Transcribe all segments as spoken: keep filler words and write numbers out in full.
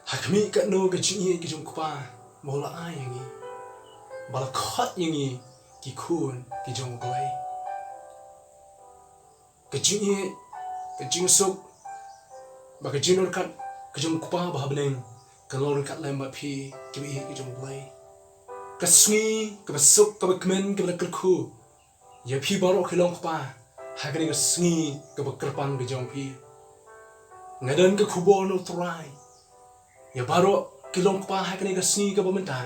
Ha khmih katno ka jingïeit ka jong u kpa ba u la ai ïa ngi, ba la khot ïa ngi ki khun ki jong u Blei. Ka jingïeit, ka jingsuk, bad ka jingdon ryngkat ka jong u Kpa ba ha bneng kan long ryngkat lem bad phi, kiba ïeit ki jong u Blei. Ka sngi kaba suk, kaba kmen, kaba la kyrkhu ïa phi baroh ki longkpa ha kane ka sngi kaba kyrpang ka jong phi. Nga don ka khubor na u Trai ïa baroh ki longkpa ha kane ka sngi kaba mynta,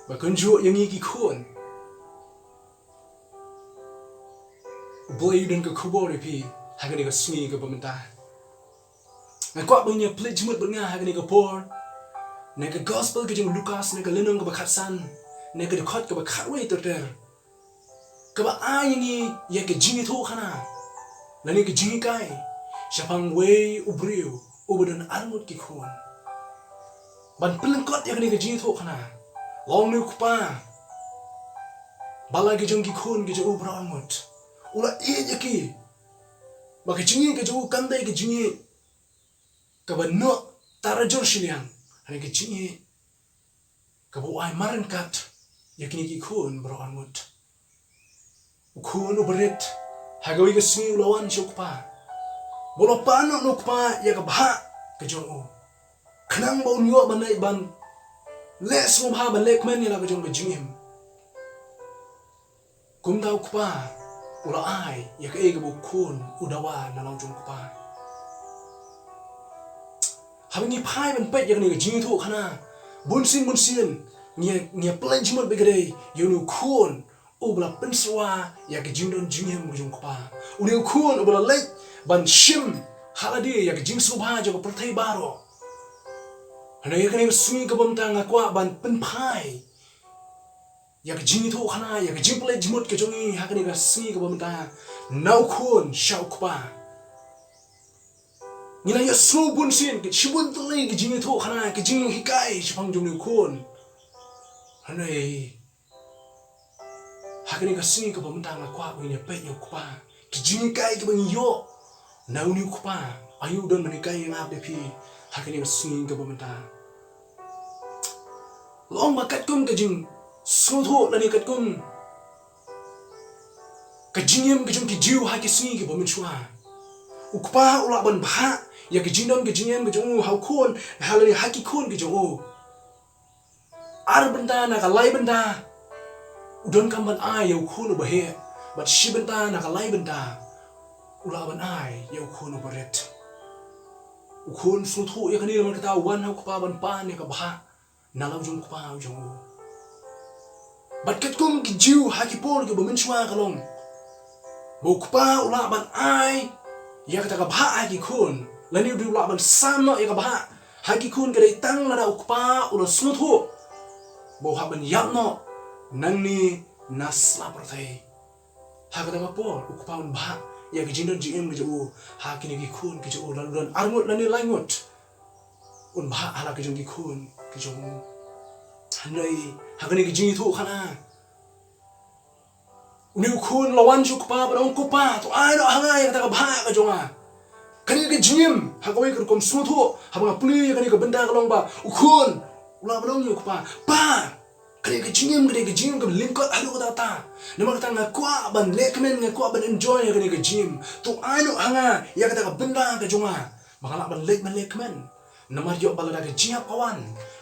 ba kumjuh ïa ngi ki khun, u Blei u don ka khubor ïa phi ha kane ka sngi kaba mynta. Nga kwah ba ngin ïa plie jingmut bad nga ha kane ka por na ka Gospel ka jong u Lukas, na ka lynnong kaba khatsan, na ka dkhot kaba khatwei ter ter, kaba ai ïa ngi ïa ka jingïathuhkhana lane ka jinghikai shaphang uwei u briew uba don arngut ki khun. Ban pynlyngkot ïa kane ka jingïathuhkhana, la ong une u kpa ba la ki jong ki khun ki jong u baroh arngut, u la ïeit ïa ki, ba ka jingïeit ka jong u kam dei ka jingïeit kaba noh tara jong shiliang, hynrei ka jingïeit kaba u ai mar ryngkat ïa kine ki khun baroh arngut. U khun uba rit ha kawei ka sngi u la wan sha u kpa, ba u la pan noh na u kpa ïa ka bhah ka jong u, khnang ba un ïoh ban leh, ban leh sngewbha ban leh kmen ïa la ka jong ka jingim. Kumta u kpa u la ai ïa kaei kaba u khun u dawa na la u jong u kpa. Haba ngi phai ban peit ïa kane ka jingïathuhkhana, bunsien bunsien ngi, ngi ïa pynlait jingmut bad ka dei ïa une u khun uba la pynsngewbha ïa ka jingdon jingim ka jong u kpa. Une u khun uba la leit ban shim ha lade ïa ka jingsngewbha jong ka pyrthei baroh. Hynrei ïa kane ka sngi kaba mynta nga kwah ban pynphai ïa ka jingïathuhkhana, ïa ka jingpynlait jingmut ka jong ngi ha kane ka sngi kaba mynta, na u khun sha u kpa. Ngi la ïohsngew bunsien, ka shibun tylli ka jingïathuhkhana, ka jinghikai shaphang jong une u khun. Hynrei ha kane ka sngi kaba mynta nga kwah ba ngin ïa peit ïa u kpa, ka jinghikai kaba ngi ïoh na une u kpa. Aïu u don ban hikai ïa nga bad ïa phi ha kane ka sngi kaba mynta? La ong ba katkum ka jingsngewthuh lane katkum ka jingim ka jong ki Jiw ha ki sngi kiba mynshuwa, u kpa u lah ban bhah ïa ka jingdon ka jingim ka jong u ha u khun, ha lane ha ki khun ki jong u. Ar bynta na ka lai bynta u donkam ban ai ïa u khun uba heh, bad shi bynta na ka lai bynta u lah ban ai ïa u khun uba rit. U khun u sngewthuh ïa kane, namar kata u wan ha u kpa ban pan ïa ka bhah na la u jong u kpa u jong u. Bad katkum ki Jiw ha ki por kiba mynshuwa ka long ba u kpa u lah ban ai ïa kata ka bhah ha ki khun, lane u dei u lah ban sam noh ïa ka bhah ha ki khun ka dei tang lada u kpa u la sngewthuh ba u hap ban ïap noh nangne na sla pyrthei. Ha kata ka por u kpa un bhah ïa ka jingdon jingim ka jong u ha kine ki khun ki jong u, lada u don arngut lane laingut, un bhah ha la ki jong ki khun ki jong u. Hynrei ha kane ka jingïathuhkhana, une u khun u la wan sha u kpa bad u ong, "Ko pa, to ai noh ha nga ïa kata ka bhah ka jong nga." Kane ka jingim ha kawei ka rukom sngewthuh, haba nga pule ïa kane ka bynta ka long ba u khun u lah ban ong ïa u kpa, "Pa, kane ka jingim ka dei ka jingim kaba lyngkot haduh katta katta. Namar kata nga kwah ban leh kmen, nga kwah ban enjoy ïa kane ka jingim. To ai noh ha nga ïa kata ka bynta ka jong nga ba nga lah ban leit ban leh kmen. Namar ïoh ba lada ka jingïap ka wan,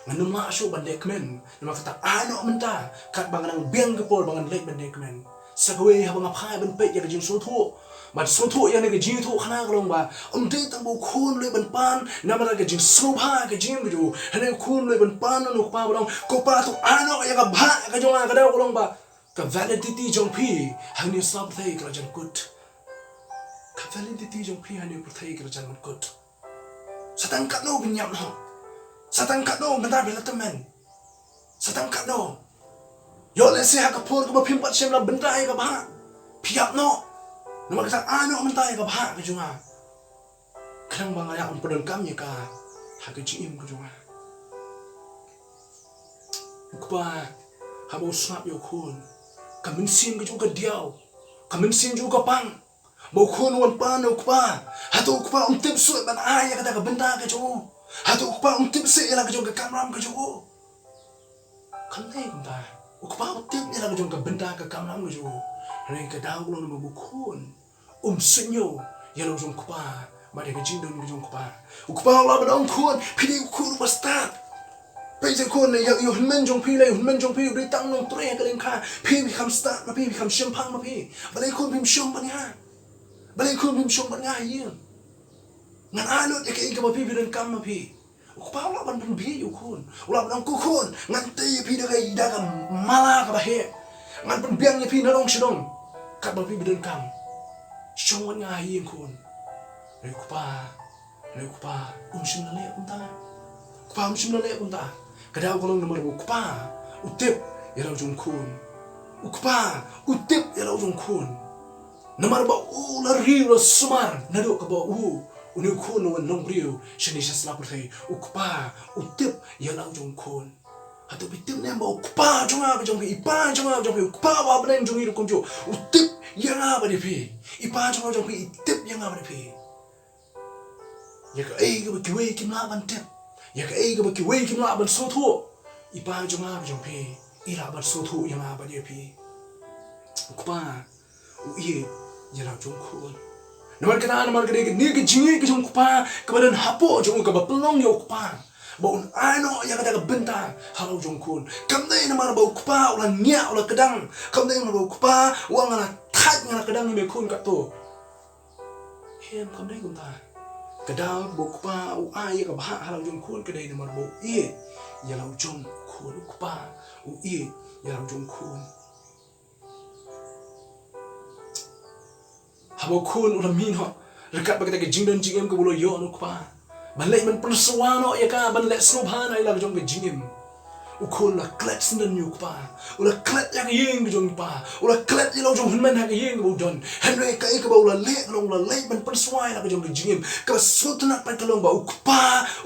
ngan ym lah shuh ban leh kmen. Namar kata ai noh mynta, katba nga dang biang ka por ba ngan leit ban leh kmen." Sa kawei, haba nga phai ban peit ïa ka jingsngewthuh, ban sngewthuh ïa kane ka jingïathuhkhana ka long ba ym dei tang ba u khun u leit ban pan namar ka jingsngewbha ka jingim ka jong u, hynrei u khun u leit ban pan na u kpa bad u ong, "Ko pa, to ai noh ïa ka bhah ka jong nga." Ka daw ka long ba ka validity jong phi ha kane ka sla pyrthei ka la jan kut. Ka validity jong phi ha kane ka pyrthei ka la jan kut. Sa tang katno phin ïap noh, sa tang katno mynta phi la tymmen, sa tang katno. Ïoh lehse ha ka por kaba phim pat shym la bynta ïa ka bhah, phi ïap noh. Namar kata ai noh mynta ïa ka bhah ka jong nga, khnang ba nga ïa un pyndonkam ïa ka ha ka jingim ka jong nga. U kpa haba u sngap ïa u khun, ka mynsiem ka jong u ka diaw, ka mynsiem jong u ka pang. Ba u khun u wan pan na u kpa, hato u kpa um tip shuh ban ai ïa kata ka bynta ka jong u? Hato u kpa um tip seh ïa la ka jong ka kamram ka jong u? Kam dei kumta. U kpa u tip ïa la ka jong ka bynta ka kamram ka jong u. Hynrei ka daw ka long namar ba u khun um suidñiew ïa la u jong u kpa bad ïa ka jingdon ka jong u kpa. U kpa u lah ban ong, khun, phi dei u khun uba stad. Peit, khun, ïa, ïa u hynmen jong phi, la ïa u hynmen jong phi u dei tang nongtrei ha ka lyngkha. Phi, phi kham stad ma phi, phi kham shemphang ma phi. Balei, khun, phim shong bad nga? Balei, khun, phim shong bad nga ha ïing? Ngan ai lut ïa kaei kaba phi, phi donkam ma phi. U kpa u lah ban pynbieit ïa u khun. U lah ban ong, ko khun, ngan tei ïa phi da ka, da ka mala kaba heh. Ngan pynbiang ïa phi na dong sha dong katba phi, phi donkam. Shong bad nga ha ïing, khun. Hynrei u kpa, hynrei u kpa um shym la leh kumta. U kpa um shym la leh kumta. Ka daw ka long namar ba u kpa u tip ïa la u jong u khun. U kpa u tip ïa la u jong u khun. Namar ba u la ri, u la sumar naduh kaba u, une u khun u wan long briew shane sha sla pyrthei. U kpa u tip ïa la u jong u khun. Hato phi tip ne em ba u kpa jong nga bad jong phi, i pa jong nga bad jong phi, u kpa ba ha bneng jong ngi ruh kumjuh, u tip ïa nga bad ïa phi. I pa jong nga bad jong phi i tip ïa nga bad ïa phi. Ïa kaei kaba kiwei kim lah ban tip, ïa kaei kaba kiwei kim lah ban sngewthuh, i pa jong nga bad jong phi i lah ban sngewthuh ïa nga bad ïa phi. U kpa u ïeit ïa la u jong u khun. Namar kata, namar kata ka dei kane ka jingïeit ka jong u kpa kaba don hapoh jong u, kaba pynlong ïa u kpa ba un ai noh ïa kata ka bynta ha la u jong u khun. Kam dei namar ba u kpa u la ngiah, u la kdang. Kam dei namar ba u kpa u ong, nga la thait, nga la kdang ïa me khun katto. Em, kam dei kumta. Ka daw ba u kpa u ai ïa ka bhah ha la u jong u khun ka dei namar ba u ïeit ïa la u jong u khun. U kpa u ïeit ïa la u jong u khun. Haba u khun u la mih noh ryngkat bad kata ka jingdon jingim kaba u la ïoh na u kpa, ban leit ban pynsyrwa noh ïa ka, ban leit sngewbha noh ïa la ka jong ka jingim, u khun u la klet syndon ïa u kpa. U la klet ïa ka ïing ka jong u kpa. U la klet ïa la u jong u hynmen ha ka ïing kaba u don. Hynrei kaei kaba u la leh ka long, u la leit ban pynsyrwa ïa la ka jong ka jingim. Kaba sngewtynnat pat ka long ba u kpa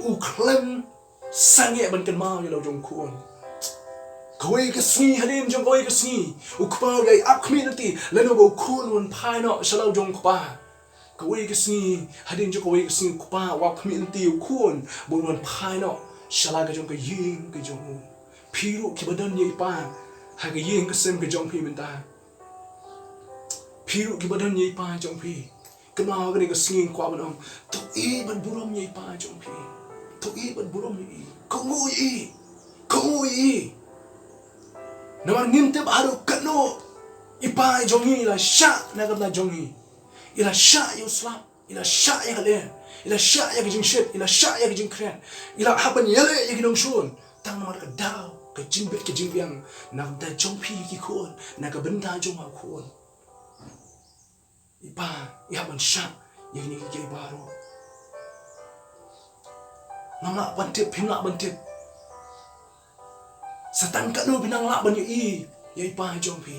u khlem sangeh ban kynmaw ïa la u jong u khun. Kawei ka sngi, hadien jong kawei ka sngi, u kpa u ïai ap khmih lynti lano ba u khun un wan phai noh sha la u jong u kpa. Kawei ka sngi, hadien jong kawei ka sngi, u kpa u ap khmih lynti ïa u khun ba un wan phai noh sha la ka jong ka ïing ka jong u. Phi ruh kiba don ïa i pa ha ka ïing ka sem ka jong phi mynta, phi ruh kiba don ïa i pa jong phi, kynmaw ha kane ka sngi, kwah ban ong, to ïeit bad burom ïa i pa jong phi. To ïeit bad burom ïa i. Kohnguh ïa i. Kohnguh ïa i. Namar ngim tip haduh katno i pa jong i la shah na ka bynta jong i. I la shah ïa u slap. I la shah ïa ka lyer. I la shah ïa ka jingshit. I la shah ïa ka jingkhriat. I la hap ban ïaleh ïa ki nongshun. Tang namar ka daw, ka jingbit, ka jingbiang na ka bynta jong phi ki khun, na ka bynta jong nga u khun. I pa i hap ban shah ïa kine kiei kiei baroh. Ngam lah ban tip, phim lah ban tip. Sa tang katno phi nang lah ban ïohi ïa i pa jong phi.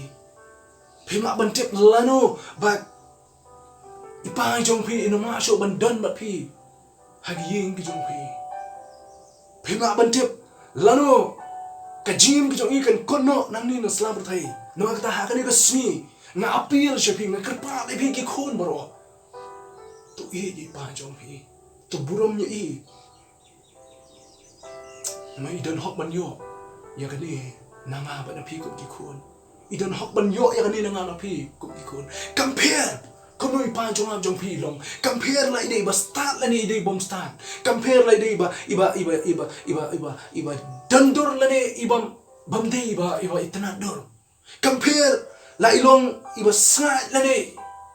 Phim lah ban tip lano ba i pa jong phi in ym lah shuh ban don bad phi ha ka ïing ka jong phi. Phim lah ban tip lano ka jingim ka jong i kan kut noh nangne na sla pyrthei. Namar kata ha kane ka sngi nga appeal sha phi, nga kyrpad ïa phi ki khun baroh, to ïeit ïa i pa jong phi. To burom ïa i. Namar i don hok ban ïoh ïa kane na nga bad na phi kum ki khun. I don hok ban ïoh ïa kane na nga na phi kum ki khun. Kam pher kumno i pa jong nga jong phi i long. Kam pher la i dei iba stad lane i dei bym stad. Kam pher la i dei iba, iba, iba, iba, iba, iba, iba don dur lane iba bym dei iba, iba itynnad dur. Kam pher la i long iba sngaid lane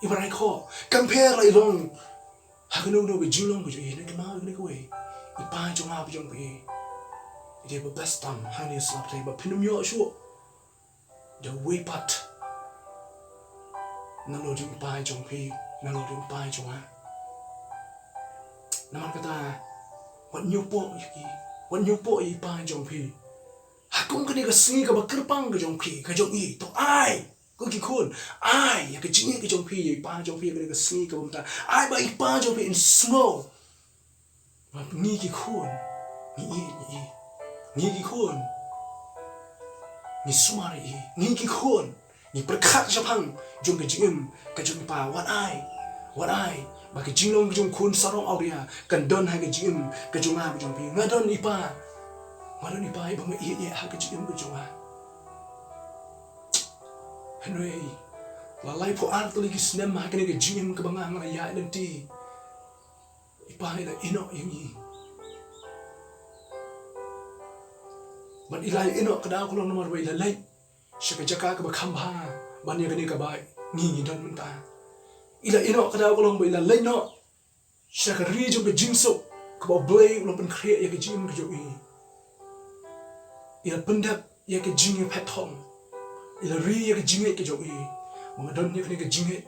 iba raikhoh. Kam pher la i long ha kano kano ka jinglong ka jong i, hynrei kynmaw ïa kane kawei. I pa jong nga bad jong phi i dei ba best tam hangne sla pyrthei, ba phin ym ïoh shuh da uwei pat. Nalor jong i pa jong phi, nalor jong i pa jong nga. Namar kata, wat ñiewpoh ïa ki, wat ñiewpoh ïa i pa jong phi. Ha kum kane ka sngi kaba kyrpang ka jong phi, ka jong i, to ai, ko ki khun, ai ïa ka jingïeit ka jong phi ïa i pa jong phi ha kane ka sngi kaba mynta. Ai ba i pa jong phi in sngew ba ngi ki khun ngi ïeit ïa i. Ngi ki khun ngi sumar ïa i. Ngi ki khun ngi pyrkhat shaphang jong ka jingim ka jong i pa. Wat ai, wat ai ba ka jinglong ka jong u khun sarong awria kan don ha ka jingim ka jong nga, ka jong phi. Nga don i pa, nga don i pa iba nga ïeit ïa ha ka jingim ka jong nga. Hynrei la laiphew ar tylli ki snem ha kane ka jingim kaba nga nga la ïaid lynti, i pa i la ïehnoh ïa ngi. Bad i la ïehnoh ka daw ka long namar ba i la leit sha ka jaka kaba kham bha ban ïa kane kaba ngi ngi don mynta. I la ïehnoh ka daw ka long ba i la leit noh sha ka ri jong ka jingsuk kaba U Blei u la pynkhreh ïa ka jingim ka jong i. I la pyndep ïa ka jingïaphet thong. I la ri ïa ka jingngeit ka jong i. Ba nga don ïa kane ka jingngeit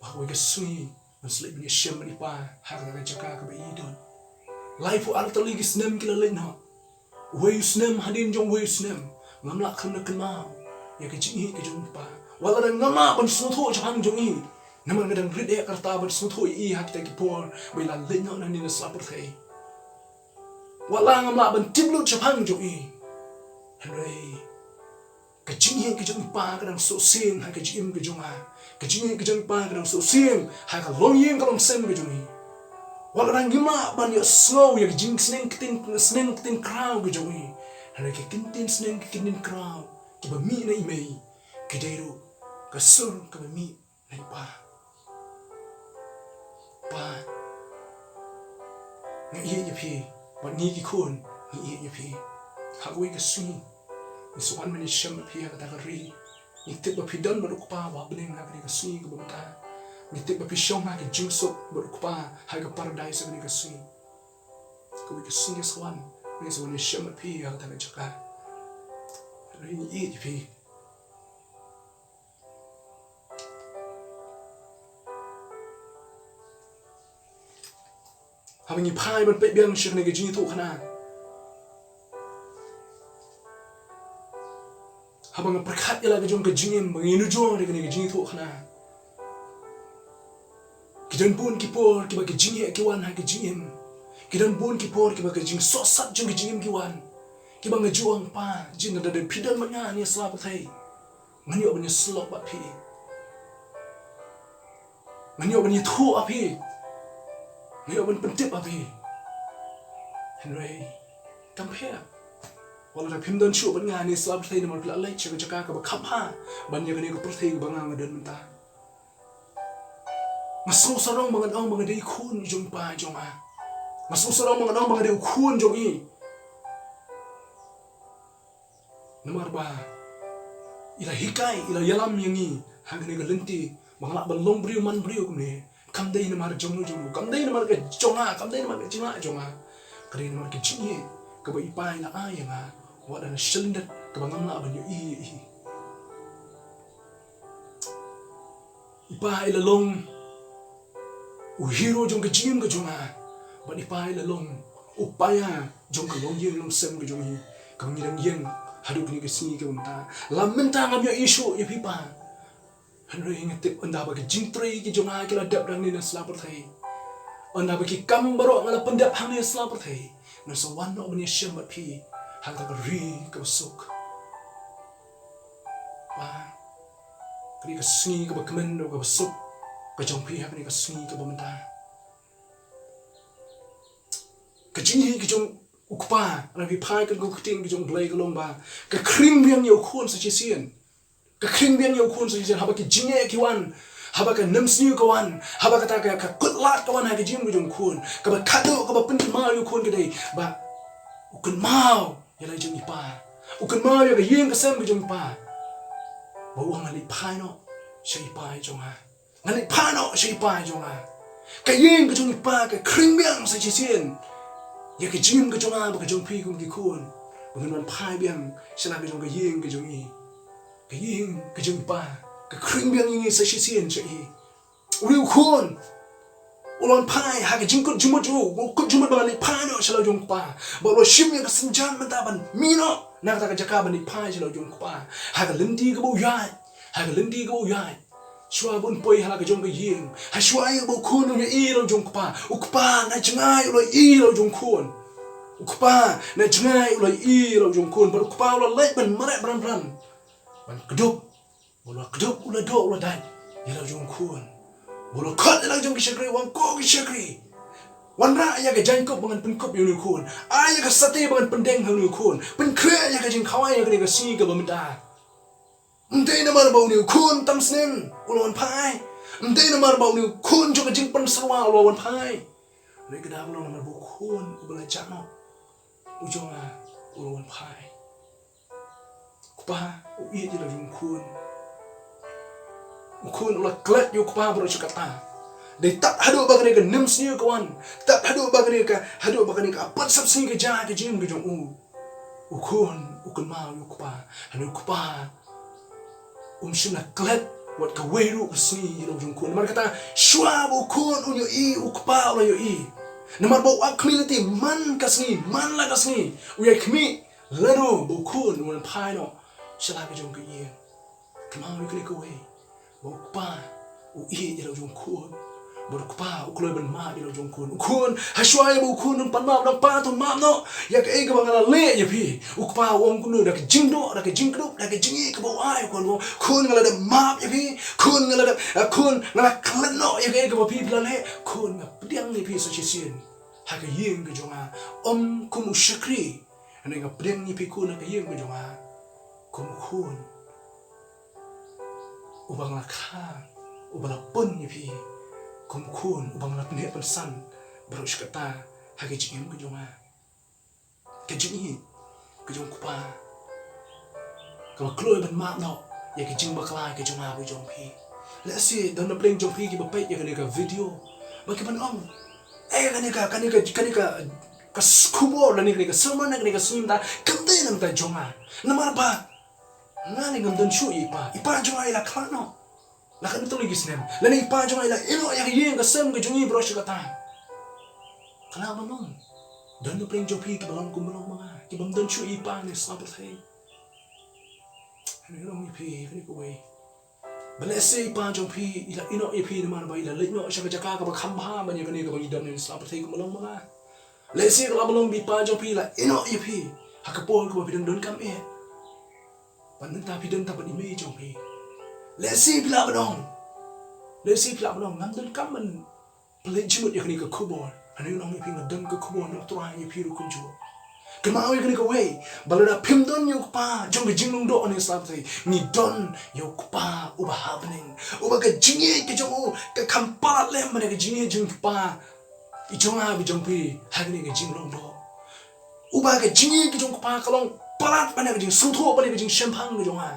ba kawei ka sngi ngan sa leit ban ïashem bad i pa ha kata ka jaka kaba i don. Laiphew ar tylli ki snem ki la leit noh. Uwei u snem hadien jong uwei u snem, ngam lah khlem da kynmaw ïa ka jingïeit ka jong i pa. Wat la ngam lah ban sngewthuh shaphang jong i, namar nga dang rit eh ka rta ban sngewthuh ïa i ha kita ki por ba i la leit noh nangne na sla pyrthei. Wat la ngam lah ban tip lut shaphang jong i, hynrei ka jingïeit ka jong i pa ka dang suk sien ha ka jingim ka jong nga. Ka jingïeit ka jong i pa ka dang suk sien ha ka longïing ka longsem ka jong i. Wat la ngim lah ban ïohsngew ïa ka jingsneng ktien, sneng ktien kraw ka jong i, hynrei ki ktien sneng ki ktien kraw kiba mih na i mei ki dei ruh ka sur kaba mih na i pa. Pa, nga ïeit ïa phi, bad ngi ki khun ngi ïeit ïa phi. Ha kawei ka sngi ngi sa wan ban ïashem bad phi ha kata ka ri. Ngi tip ba phi don bad u Kpa uba ha bneng ha kane ka sngi kaba mynta. Ngi tip ba phi shong ha ka jingsuk bad u Kpa ha ka paradais ha kane ka sngi. Kawei ka sngi ngi sa wan, ngi sa wan ïashem bad phi ha kata ka jaka. Hynrei ngi ïeit ïa phi. Haba ngi phai ban peit biang sha kane ka jingïathuhkhana, haba nga pyrkhat ïa la ka jong ka jingim ba ngi nujor ïa kane ka jingïathuhkhana, ki don bun ki por kiba ka jingeh ki wan ha ka jingim. Ki don bun ki por kiba ka jingsohsat jong ka jingim ki wan, kiba nga ju ong, Pa, jin da da phi don bad nga hangne sla pyrthei, ngan ïoh ban ïasyllok bad phi. Ngan ïoh ban ïathuh ha phi. Ngan ïoh ban pyntip ha phi. Hynrei kam pher. Wat la phim don shuh bad nga hangne sla pyrthei namar phi la leit sha ka jaka kaba kham bha ban ïa kane ka pyrthei kaba nga nga don mynta. Nga sngewsarong ba ngan ong ba nga dei khun jong i pa jong nga. Nga sngewsarong ba ngan ong ba nga dei u khun jong i. Namar ba i la hikai, i la ïalam ïa ngi ha kane ka lynti ba nga lah ban long briew man briew kumne. Kam dei namar jong no jong no, kam dei namar ka jong nga, kam dei namar ka jinglah jong nga. Ka dei namar ka jingïeit kaba i pa i la ai ïa nga wat la na shilyndet kaba ngam lah ban ïohi ïa i. I pa i la long u hero jong ka jingim ka jong nga, bad i pa i la long u paia jong ka longïing longsem ka jong i. Kaba ngi dang ïeng haduh kane ka sngi ka mynta. La mynta ngam ïohi shuh ïa phi pa, hynrei nga tip ynda ba ka jingtrei ka jong nga ki la dep nangne na sla pyrthei, ynda ba ki kam baroh nga la pyndep hangne na sla pyrthei, ngan sa wan noh ban ïashem bad phi ha kata ka ri kaba suk. Pa, kane ka sngi kaba kmen bad kaba suk ka jong phi ha kane ka sngi kaba mynta. Ka jingïeit ka jong u kpa, lada phi phai kane ka ktien ka jong u Blei ka long ba ka khring biang ïa u khun sa shisien. Ka khring biang ïa u khun sa shisien, haba ki jingeh ki wan, haba ka nemsniew ka wan, haba kata ka, ka kutlad ka wan ha ka jingim ka jong u khun. Kaba khadduh kaba pynkynmaw ïa u khun ka dei ba u kynmaw ïa la jong i pa. U kynmaw ïa ka ïing ka sem ka jong i pa. Ba u ong, ngan leit phai noh sha i pa i jong nga. Ngan leit phai noh sha i pa i jong nga. Ka ïing ka jong i pa ka khring biang sa shisien ïa ka jingim ka jong nga bad ka jong phi kum ki khun. Ba ngin wan phai biang sha la ka jong ka ïing ka jong i. Ka ïing ka jong i pa ka khring biang ïa ngi sa shisien sha i. U dei u khun u la wan phai ha ka jingkut jingmut jong u, u kut jingmut ba ngan leit phai noh sha la u jong u kpa. Ba u la shim ïa ka sienjam mynta ban mih noh na kata ka jaka ban leit phai sha la u jong u kpa. Ha ka lynti kaba u ïaid, ha ka lynti kaba u ïaid, shuwa ba un poi ha la ka jong ka ïing, ha shuwa ïa ba u khun u ïohi la u jong u kpa, u kpa na jngai u la ïohi la u jong u khun. U kpa na jngai u la ïohi la u jong u khun. Bad u kpa u la leit ban mareh bran bran, ban kdup. U la kdup, u la doh, u la dait ïa la u jong u khun. Ba u la khot ïa la ka jong ki shakri, u ong, ko ki shakri, wanrah ïa ka jaiñkup ba ngan pynkup ïa une u khun. Ai ïa ka sate ba ngan pyndeng ha une u khun. Pynkhreh ïa ka jingkhawai ïa kane ka sngi kaba mynta. Ym dei namar ba une u khun tam snem u la wan phai. Ym dei namar ba une u khun jong ka jingpynsyrwa u la wan phai. Hynrei ka dei namar ba u khun uba la jah noh u jong nga u la wan phai. U kpa u ïeit ïa la u jong u khun. U khun u la klet ïa u kpa baroh shi katta. Dei tad haduh ba kane ka nemsniew ka wan, tad haduh ba kane ka, haduh ba kane ka pynsep sngi ka jia ka jingim ka jong u, u khun u kynmaw ïa u kpa. Hynrei u kpa um shym la klet wat kawei ruh ka sngi ïa la u jong u khun. Namar kata, shuwa ba u khun un ïohi, u kpa u la ïohi. Namar ba u ap khmih lynti man ka sngi, man la ka sngi, u ïai khmih lano ba u khun un phai noh sha la ka jong ka ïing. Kynmaw ïa kane kawei, ba u kpa u ïeit ïa la u jong u khun. Bad u kpa u kloi ban map ïa la u jong u khun. U khun, ha shuwa ïa ba u khun un pan map, u ong, pa, to map noh ïa kaei kaba nga la leh ïa phi. U kpa u ong kumno, da ka jingdoh, da ka jingkdup, da ka jingïeit kaba u ai, u khun u ong, khun, nga la dep map ïa phi. Khun, nga la dep, eh, khun, nga la klet noh ïa kaei kaba phi, phi la leh. Khun, nga pdiang ïa phi sa shisien ha ka ïing ka jong nga. Ym kum u shakri, hynrei nga pdiang ïa phi khun ha ka ïing ka jong nga kum u khun uba nga la kha, uba la pun ïa phi, kum u khun uba nga la pynheh pynsan baroh shi katta ha ka jingim ka jong nga. Ka jingïeit ka jong u kpa kaba kloi ban map noh ïa ka jingbakla ka jong nga bad jong phi. Lehse don na pdeng jong phi kiba peit ïa kane ka video ba ki ban ong, eh, kane ka, kane ka, kane ka, ka s-, khubor lane kane ka sermon lane kane ka sngi mynta kam dei na ka bynta jong nga. Namar ba nga lei ngam don shuh ïa i pa. I pa jong nga i la khlad noh la ka, na tang ki snem. Lane i pa jong nga i la ïehnoh ïa ka ïing ka sem ka jong ngi baroh shi katta. Ka lah ban long don na pdeng jong phi kiba long kumba long ma nga, kibym don shuh ïa i pa ne sla pyrthei. Hynrei nga ong ïa phi kane kawei, ba lehse i pa jong phi i la ïehnoh ïa phi namar ba i la leit noh sha ka jaka kaba kham bha ban ïa kane kaba ngi don ne sla pyrthei kumba long ma nga. Lehse ka lah ban long ba i pa jong phi i la ïehnoh ïa phi ha ka por kaba phi dang donkam eh. Bad mynta phi don tang bad i mei jong phi. Lehse phi lah ban ong, lehse phi lah ban ong, ngam donkam ban pynleit jingmut ïa kane ka khubor. Hynrei nga ong ïa phi, nga don ka khubor na u Trai ïa phi ruh kumjuh. Kynmaw ïa kane kawei, ba lada phim don ïa u kpa jong ka jinglong doh ne sla pyrthei, ngi don ïa u Kpa uba ha bneng, uba ka jingïeit ka jong u ka kham palat lem ban ïa ka jingïeit jong u kpa i jong nga bad jong phi ha kane ka jinglong doh. Uba ka jingïeit ka jong u kpa ka long palat ban ïa ka jingsngewthuh, ban ïa ka jingshemphang ka jong nga.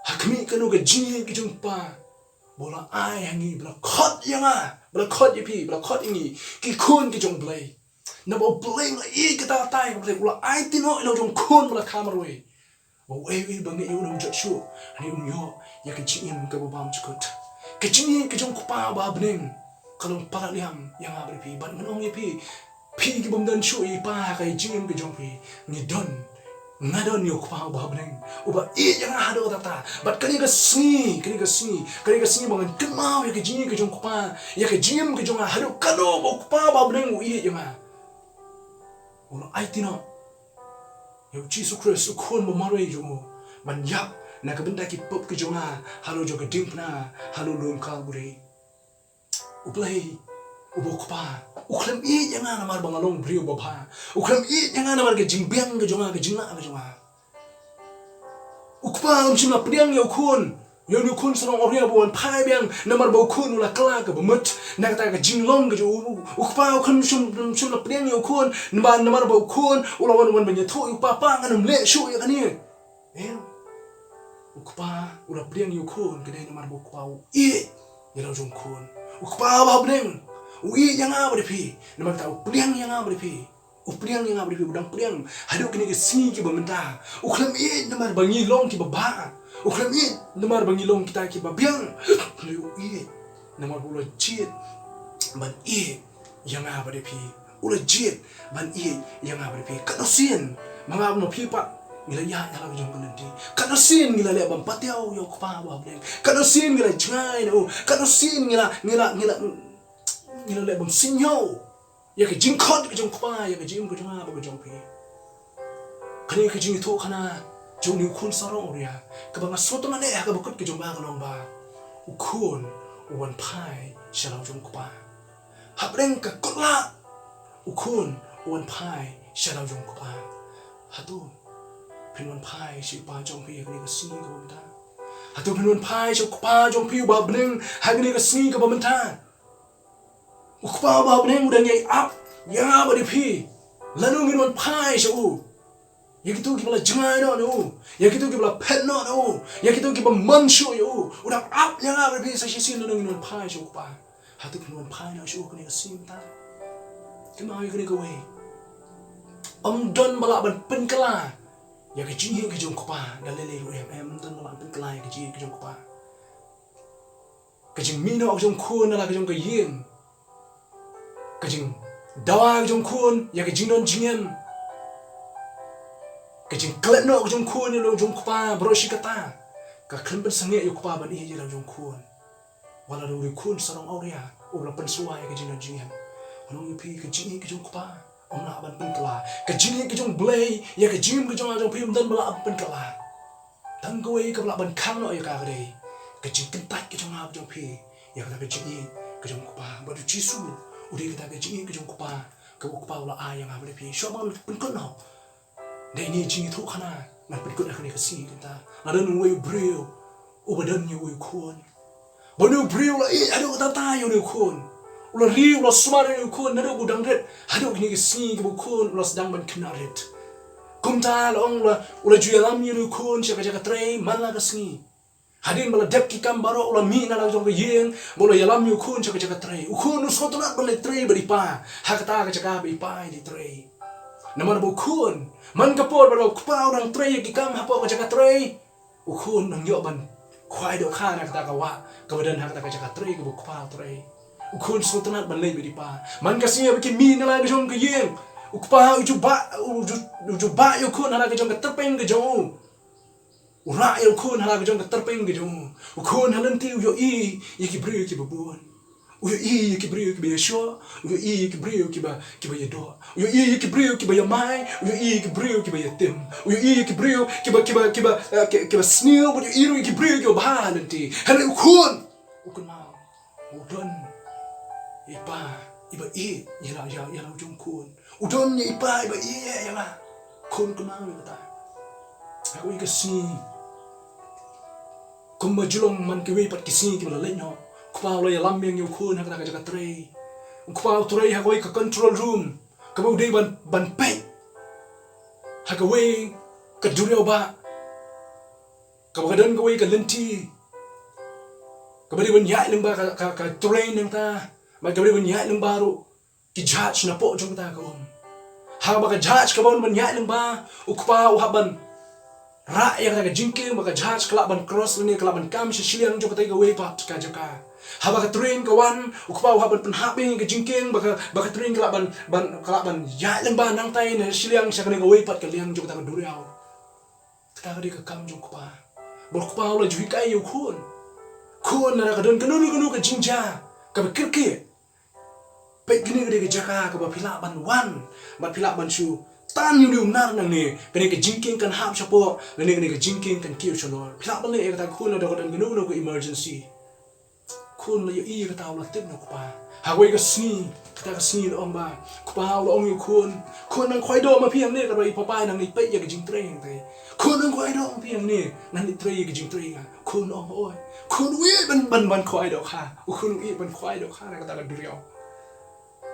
Ha khmih kano ka jingïeit ka jong u kpa ba u la ai ha ngi, ba la khot ïa nga, ba la khot ïa phi, ba la khot ïa ngi ki khun ki jong u Blei. Naba u Blei u la ïeit katta katta ïa ka pyrthei, u la aiti noh ïa la u jong u khun ba la kha marwei, ba uei uei ba ngeit ïa u um jot shuh, hynrei un ïoh ïa ka jingim kaba bymjukut. Ka jingïeit ka jong u Kpa uba ha bneng ka long palat lem ïa nga bad ïa phi. Bad ngan ong ïa phi, phi kibym don shuh ïa i pa ha ka jingim ka jong phi, ngi don, nga don ïa u Kpa uba ha bneng uba ïeit ïa nga haduh katta katta. Bad kane ka sngi, kane ka sngi, kane ka sngi ba ngan kynmaw ïa ka jingïeit ka jong u Kpa ïa ka jingim ka jong nga, haduh kano ba u Kpa uba ha bneng u ïeit ïa nga, u la aiti noh ïa u Jisu Khrist, u Khun ba marwei jong u, ban ïap na ka bynta ki pop ki jong nga halor jong ka diengphna halor lum Kalbari. U Blei uba u Kpa u khlem ïeit ïa nga namar ba nga long briew babha. U khlem ïeit ïa nga namar ka jingbiang ka jong nga, ka jinglah ka jong nga. U Kpa um shym la pdiang ïa u Khun, ïa une u Khun sarong awria ba u wan phai biang namar ba u Khun u la kylla kaba mut na kata ka jinglong ka jong u. U Kpa u khlem shym, shym la pdiang ïa u Khun namar, namar ba u Khun u la wan, wan ban ïathuh ïa u Kpa, Pa, ngan ym leh shuh ïa kane. Em. U Kpa u la pdiang ïa u Khun ka dei namar ba u Kpa u ïeit ïa la u jong u Khun. U Kpa uba ha bneng u ïeit ïa nga bad ïa phi. Namar kata u pdiang ïa nga bad ïa phi. U pdiang ïa nga bad ïa phi, u dang pdiang haduh kine ki sngi kiba mynta. U khlem ïeit namar ba ngi long kiba bha. U khlem ïeit namar ba ngi long kita kiba biang. Hynrei u ïeit namar ba u la jied ban ïeit ïa nga bad ïa phi. U la jied ban ïeit ïa nga bad ïa phi. Katno sien ma nga bad ma phi pat ngi la ïaid ha la ka jong ka lynti. Katno sien ngi la leh ban patiaw ïa u Kpa uba ha bneng. Katno sien ngi la jngai na u. Katno sien ngi la, ngi la, ngi la, ngi la leh ban sngewthuh ïa ka jingkhot ka jong u Kpa ïa ka jingim ka jong nga bad ka jong phi. Kane ka jingïathuhkhana jong une u Khun sarong awria kaba nga sngewtynnat eh ha kaba kut ka jong nga ka long ba u Khun u wan phai sha la u jong u kpa. Hapdeng ka kut lah u khun u wan phai sha la u jong u kpa. Hato phin wan phai sha u kpa jong phi ha kane ka sngi kaba mynta? Hato phin wan phai sha u kpa jong phi uba ha bneng ha kane ka sngi kaba mynta? U kpa uba ha bneng u dang ïai ap ïa nga bad ïa phi. Lano ngin wan phai sha u? Ïa kito kiba la jngai noh na u, ïa kito kiba la phet noh na u, ïa kito kiba mon shuh ïa u, u dang ap ïa nga bad ïa phi sa shisien. Lano ngin wan phai sha u kpa? Hato phin wan phai noh sha u ha kane ka sngi mynta? Kynmaw ïa kane kawei, ym don ba lah ban pynkylla ïa ka jingïeit ka jong u kpa. Da lei lei ruh em, ym don ba lah ban pynkylla ïa ka jingïeit ka jong u kpa. Ka jingmih noh ka jong u khun na la ka jong ka ïing, ka jingdawa ka jong u khun ïa ka jingdon jingem, ka jingklet noh ka jong u khun ïa la u jong u kpa baroh shi katta, ka khlem pynsangeh ïa u kpa ban ïeit ïa la u jong u khun. Wat la u dei u khun sarong awria uba la pynsyrwa ïa ka jingdon jingem. Ngan ong ïa phi, ka jingïeit ka jong u kpa ym lah ban pynkylla. Ka jingïeit ka jong U Blei ïa ka jingim ka jong nga jong phi ym don ba lah ban pynkylla. Tang kawei kaba lah ban khang noh ïa ka ka dei ka jingkyntait ka jong nga bad jong phi ïa kata ka jingïeit ka jong u kpa. Bad u Jisu u dei kata ka jingïeit ka jong u kpa kaba u kpa u la ai ïa nga bad ïa phi. Shuwa ban pynkut noh da ine i jingïathuhkhana, ngan pynkut ha kane ka sngi kynta. Nga don uwei u briew uba don ïa uwei u khun. Bad une u briew u la ïeit haduh katta katta ïa une u khun. U la ri, u la sumar ïa une u khun naduh ba u dang rit haduh kine ki sngi kiba u khun u la sdang ban khynnah rit. Kumta la ong, u la, u la ju ïalam ïa une u khun sha ka jaka trei man la ka sngi. Hadien ba la dep ki kam baroh u la mih na la jong ka ïing bad u la ïalam ïa u khun sha ka jaka trei. U khun u sngewtynnat ban leit trei bad i pa ha kata ka jaka ba i pa i dei trei. Namar ba u khun, man ka por ba u kpa u dang trei ïa ki kam hapoh ka jaka trei, u khun u nang ïoh ban khwai dohkha na kata ka wah kaba don ha kata ka jaka trei kaba u kpa u trei. U khun u sngewtynnat ban leit bad i pa. Man ka sngi ba ki mih na la ka jong ka ïing, u kpa u ju bah, u ju, u ju bah ïa u khun ha la ka jong ka tyrpeng ka jong u. U rah ïa u khun ha la ka jong ka tyrpeng ka jong u. U khun ha lynti u ïohi ïa ki briew kiba bun. U ïohi ïa ki briew kiba ïashoh, u ïohi ïa ki briew kiba, kiba ïadoh. U ïohi ïa ki briew kiba ïamai, u ïohi ïa ki briew kiba ïatim. U ïohi ïa ki briew kiba, kiba, kiba, eh, ki-, kiba sniew, bad u ïohi ruh ïa ki briew kiba bha ha lynti. Hynrei u khun u kynmaw, u don i pa iba ïeit ïa la, ïa, ïa la u jong u khun. U don ïa i pa iba ïeit ïa la. Khun, kynmaw ïa kata. Ha kawei ka sngi, kumba ju long man kiwei pat ki sngi kiba la leit noh, u kpa u la ïalam biang ïa u khun ha kata ka jaka trei. U kpa u trei ha kawei ka control room kaba u dei ban, ban peit ha kawei ka duriaw bah kaba ka don kawei ka lynti kaba dei ban ïaid lyngba ka, ka, ka train nangta. Bad kaba dei ban ïaid lyngba ruh ki jahaj napoh jong kata ka um. Haba ka jahaj ka bun ban ïaid lyngba, u kpa u hap ban rah ïa kata ka jingkieng ba ka jahaj ka lah ban cross lane ka lah ban kam sha shiliang jong kata kawei pat ka jaka. Haba ka train ka wan, u kpa u hap ban pynhap ïa ka jingkieng ba ka, ba ka train ka lah ban, ban, ka lah ban ïaid lyngba nangtai na shiliang sha kane kawei pat ka liang jong kata ka duriaw. Kata ka dei ka kam jong u kpa. Bad u kpa u la ju hikai ïa u khun. Khun, lada ka don kano kano ka jingjia kaba kyrkieh, peit, kane ka dei ka jaka kaba phi lah ban wan bad phi lah ban shu tan ïa une u nar nangne. Kane ka jingkieng kan hap shapoh lane kane ka jingkieng kan kiew shalor. Phi lah ban leh ïa kata, khun, lada ka don kano kano ka emergency. Khun la ïohi ïa kata, u la tip na u kpa. Ha kawei ka sngi, kata ka sngi la ong ba u kpa u la ong ïa u khun, "Khun, nang khwai doh ma phi hangne, ka dei i papa i nang leit peit ïa ka jingtrei hangtei. Khun, nang khwai doh ma phi hangne, nang leit trei ïa ka jingtrei nga." Khun la ong, "Hooid." Khun u ïeit ban, ban, ban khwai dohkha. U khun u ïeit ban khwai dohkha na kata ka duriaw.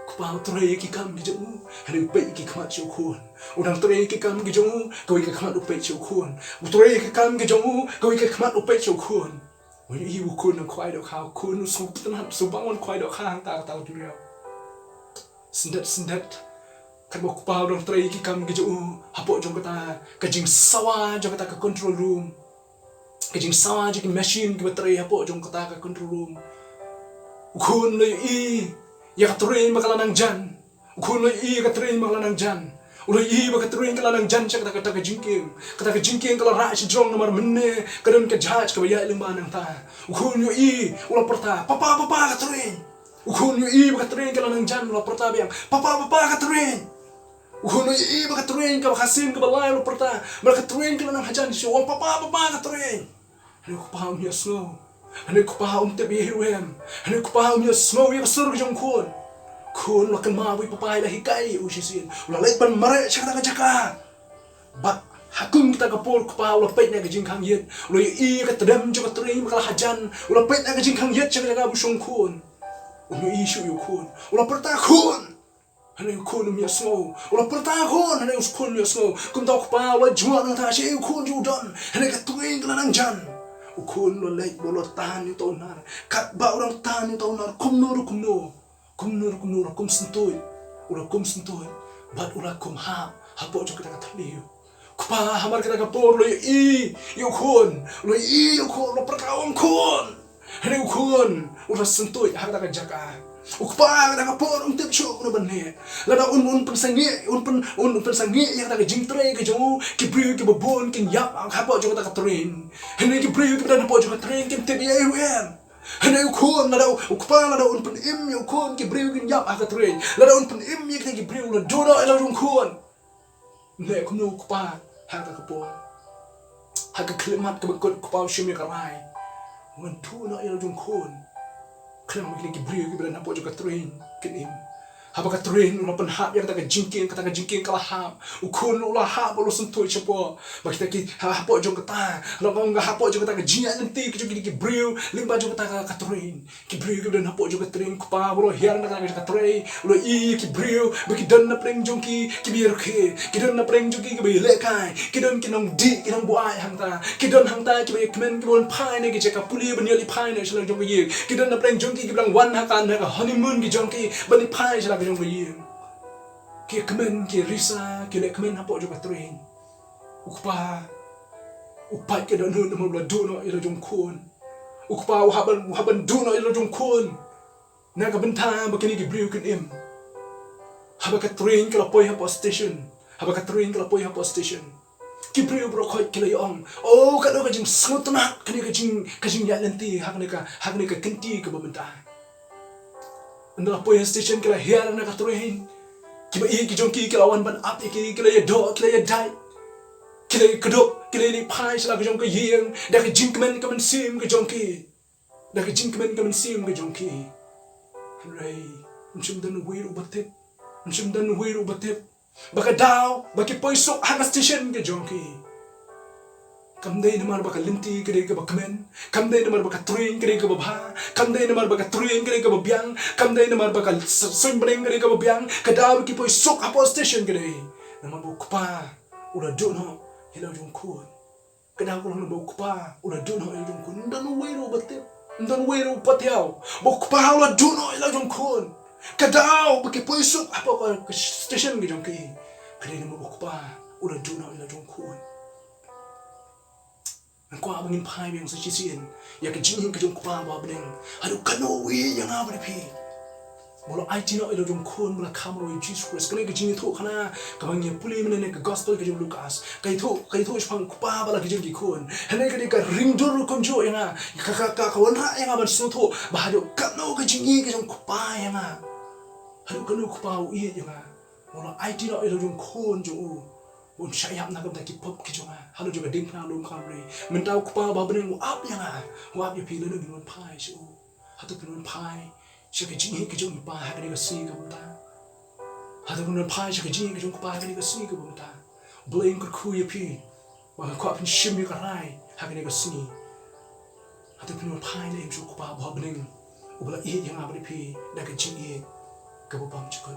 Kpa u trei ïa ki kam ki jong u, hynrei u peit ïa ki khmat sha u khun. U dang trei ïa ki kam ki jong u, kawei ka khmat u peit sha u khun. U trei ïa ki kam ki jong u, kawei ka khmat u peit sha u khun. U ïohi u khun u nang khwai dohkha, u khun u sngewtynnat, u sngewbang ban khwai dohkha hangta kata ka duriaw. Syndet syndet, katba u kpa u dang trei ïa ki kam ki jong u hapoh jong kata ka jingsawa jong kata ka control room, ka jingsawa jong ki machine kiba trei hapoh jong kata ka control room, u khun u la ïohi ïa ka train ba ka la nang jan. U khun u la ïohi ïa ka train ba ka la nang jan. U la ïohi ba ka train ka la nang jan sha kata, kata ka jingkieng. Kata ka jingkieng ka la rah shajrong namar mynne ka don ka jahaj kaba ïaid lyngba nangta. U khun u ïohi, u la pyrta, "Papa, papa, ka train." U khun u ïohi ba ka train ka la nang jan, u la pyrta biang, "Papa, papa, ka train." U khun u ïohi ba ka train kaba kha sien kaba lai, u la pyrta, "Ba ka train ka la nang hajan shuh." U ong, "Papa, papa, ka train." Hynrei u kpa um ïohsngew. Hynrei u kpa um tip ïa u em. Hynrei u kpa um ïohsngew ïa ka sur ka jong u khun. Khun u la kynmaw ba i papa i la hikai ïa u shisien. U la leit ban mareh sha kata ka jaka. Bad ha kum kata ka por u kpa u la peit na ka jingkhang ïit. U la ïohi ïa ka tdem jong ka tring ba ka la hajan. U la peit na ka jingkhang ïit sha ka jaka ba u shong khun. Um ïohi shuh ïa u khun. U la pyrta, "Khun!" Hynrei u khun um ïohsngew. U la pyrta, "Khun!" Hynrei u khun um ïohsngew. Kumta u kpa u la jngoh nangta sha u khun jong u don. Hynrei ka tring ka la nang jan. U khun u la leit bad u la tan ïa uta u nar. Katba u dang tan ïa uta u nar kumno ruh kumno. Kumno ruh kumno u la kum syntuid. U la kum syntuid. Bad u la kum hap hapoh jong kata ka thliew. U kpa hamar kata ka por u la ïohi ïa u khun. U la ïohi ïa u khun, u la pyrta, "Ong khun." Hynrei u khun u la syntuid ha kata ka jaka. U kpa kata ka por um tip shuh kumno ban leh. Lada un, un pynsangeh, un pyn, un pynsangeh ïa kata ka jingtrei ka jong u, ki briew kiba bun kin ïap hapoh jong kata ka tring. Hynrei ki briew kiba don hapoh jong ka tring kim tip ïa u em. Hynrei u khun lada u, u kpa lada un pynim ïa u khun, ki briew kin ïap ha ka tring. Lada un pynim ïa kita ki briew, u la duh noh ïa la jong u khun. Neh kumno u kpa ha kata ka por. Ha ka khyllipmat kaba kut u kpa u shim ïa ka rai. Ngan duh noh ïa la jong u khun. Khlem ba kine ki briew kiba don hapoh jong ka tring kin im. Haba ka tring u la pynhap ïa kata ka jingkieng, kata ka jingkieng ka la hap. U khun u la hap, u la syntuid shapoh. Ba kita ki ha, hapoh jong kata. Lada ong hapoh jong kata ka jingïaid lynti ka jong kine ki briew lyngba jong kata ka, ka tring. Ki briew kiba don hapoh jong ka tring, u kpa ba u la hiar na ka, ka trei, u la ïohi ïa ki briew ba ki don na pdeng jong ki kiba ïarkhie, ki don na pdeng jong ki kiba ïalehkai, ki don ki nongdih, ki nongbuaid hangta, ki don hangta kiba ïakmen, kiba wan phai na ki jaka pule ban ïaleh phai na sha la jong ka ïing, ki don na pdeng jong ki kiba dang wan ha ka, na ka honeymoon ki jong ki ban ïaleh phai sha la ka jong ka ïing. Ki ïakmen, ki risa, ki lehkmen hapoh jong ka tring. U kpa u pait ka dohnud namar u la duh noh ïa la jong u khun. U kpa u hap ban, u hap ban duh noh ïa la jong u khun. Na ka bynta ba kine ki briew kin im. Haba ka tring ka la poi hapoh station. Haba ka tring ka la poi hapoh station, ki briew baroh khoit ki la ïa ong, "Oh, katno ka jingsngewtynnat kane ka jing, ka jingïaid lynti ha kane ka, ha kane ka kynti kaba mynta." Ynda la poi ha station ki la hiar na ka tring. Kiba ïeit ki jong ki ki la wan ban ap ïa ki, ki la ïadoh, ki la ïadait. Ki la ïakdup, ki la ïaleh phai sha la ka jong ka ïing da ka jingkmen ka mynsiem ka jong ki. Da ka jingkmen ka mynsiem ka jong ki. Hynrei ym shym don uwei ruh uba tip. Ym shym don uwei ruh uba tip ba ka daw ba ki poi suk ha ka station ka jong ki, kam dei namar ba ka lynti ka dei kaba kmen, kam dei namar ba ka tring ka dei kaba bha, kam dei namar ba ka tring ka dei kaba biang, kam dei namar ba ka s-, suiñ bneng ka dei kaba biang. Ka daw ba ki poi suk hapoh station ka dei namar ba u kpa u la duh noh ïa la jong u khun. Ka daw ka long ba u kpa u la duh noh ïa la jong u khun. Ym don uwei ruh uba tip, ym don uwei ruh uba thiaw ba u kpa u la duh noh ïa la jong u khun. Ka daw ba ki poi suk hapoh ka, ka station ka jong ki, ka dei namar ba u kpa u la duh noh ïa la jong u khun. Nga kwah ba ngin phai biang sa shisien ïa ka jingïeit ka jong u Kpa ba ha bneng. Haduh katno u ïeit ïa nga bad ïa phi. Ba u la aiti noh ïa la jong u khun ba la kham marwei, Jisu Khrist. Kane ka jingïathuhkhana kaba ngi ïa pule mynne na ka gospel ka jong u Lukas, ka ïathuh, ka ïathuh shaphang u kpa bad la ka jong ki khun. Hynrei ka dei ka ringdur kumjuh ïa nga. Ka, ka, ka, ka wanrah ïa nga ban sngewthuh ba haduh katno ka jingïeit ka jong u Kpa ïa nga. Haduh katno u Kpa u ïeit ïa nga. Ba u la aiti noh ïa la jong u khun jong u, ba un shah ïap na ka bynta ki pop ki jong nga ha la jong ka diengphna lum Kalbari. Mynta u Kpa ba ha bneng u ap ïa nga, u ap ïa phi. Lano ngin wan phai sha u? Hato phin wan phai sha ka jingïeit ka jong u Kpa ha kane ka sngi kaba mynta? Hato phin wan phai sha ka jingïeit ka jong u Kpa ha kane ka sngi kaba mynta? U Blei un kyrkhu ïa phi. Ba nga kwah phin shim ïa ka rai ha kane ka sngi. Hato phin wan phai ne em sha u Kpa ba ha bneng uba la ïeit ïa nga bad ïa phi da ka jingïeit kaba bymjukut?